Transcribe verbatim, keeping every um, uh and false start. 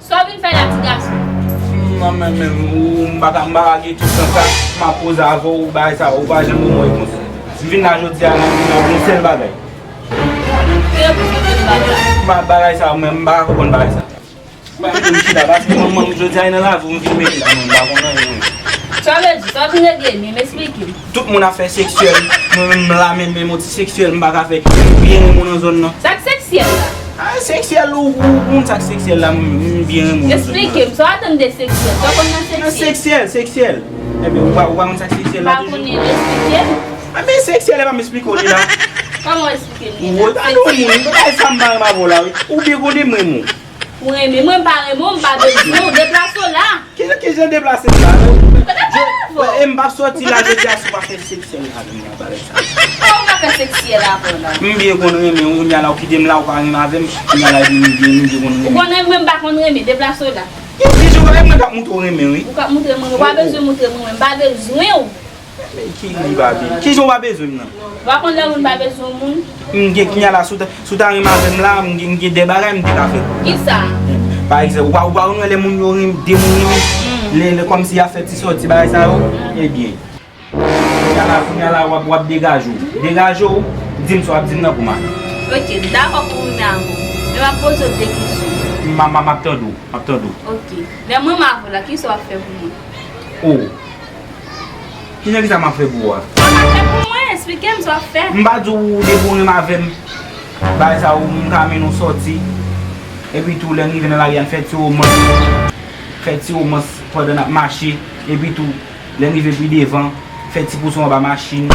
Sa w vin fè la, ti gason? Mwen menm, menm, ou, m pa ka, m pa ka gen tout tan sa, m ap koze avè w, bagay sa, ou pa janm ban mwen repons. M vin la jodi a, m vin la pou yon sèl bagay. Ki repons ou te vin ba la? M pa, bagay sa, mwen, m pa ka konprann bagay sa. M pa mete m chita, paske mwen, mwen, jodi a, nan lavi, m vin mete la, mwen, m pa konn anyen, mwen. Sa vle di, sa w vin regle, menm esplike m. Tout moun ap fè seksyèl, mwen menm m la menm, menm yon ti seksyèl m pa ka fè. M byen renmen w nan zòn nan. Sa k seksyèl la? A, seksyèl, ou, ou, ou konn sa k seksyèl la, m, m byen renmen w nan zòn nan. Esplike m, sa w atann de seksyèl? Sa w konn nan seksyèl? Nan seksyèl, seksyèl. Ebyen, ou pa, ou pa konn sa k seksyèl la toujou? M pa konnen, esplike m. Ebyen, seksyèl, e pa m esplike w li la. Kòman w esplike m li la? Ou, ou ta nou moun, bagay sa m pa renmen avè w la, wi. Ou byen konnen m renmen w. Ou renmen mwen, m pa renmen w, m pa bezwen w, deplase w la. Kijan, kijan deplase m la? Kote m pale avè w? E m p ap sòti la jodi a si w pa fè seksyèl avè m nan bagay sa. Kòman w pa fè seksyèl avè w la? M byen konn renmen w, kounye a la w kite m la, ou pa renmen avè m, kounye a la epi m byen, m byen konn renmen. Ou konn renmen, m pa konn renmen, deplase w la. Ki, kijan w renmen, mwen k ap moutre w renmen, wi. Ou k ap moutre m renmen, ou pa bezwen moutre m renmen, m pa bezwen w. Men ki li pa byen? Kijan w pa bezwen m nan? Ou pa konn lè moun pa bezwen moun? M gen kounye a la, si w ta, si w ta renmen avè m la, m gen, m gen de bagay m te ka fè pou ou. Kisa? Pa egzanp, ou pa, ou pa konn wè lè moun yo renmen, de moun renmen, lè, lè kòmsi y ap fè ti sòti bagay sa yo, ebyen. Kounye a la, kounye a la, w ap, w ap degaje w. Degaje w, di m sa w ap di m nan pou m ale. Ok, m dakò pou w renmen avè w. Men m ap poze w de kesyon. M, m, m ap tande w, m ap tande w. Ok. Lè m renmen avè w la, kisa w ap fè pou mwen? Oh. Kijan kisa m ap fè pou ou a? Sa w ap fè pou mwen? Esplike m sa w ap fè. M pa di w depi w renmen avè m, bagay sa yo, m ka mennen w sòti. Epi tou, lè n rive nan lari a, n fè ti womans. Fè ti womans pandan n ap mache. Epi tou, lè n rive pi devan, fè ti pouse w anba machin.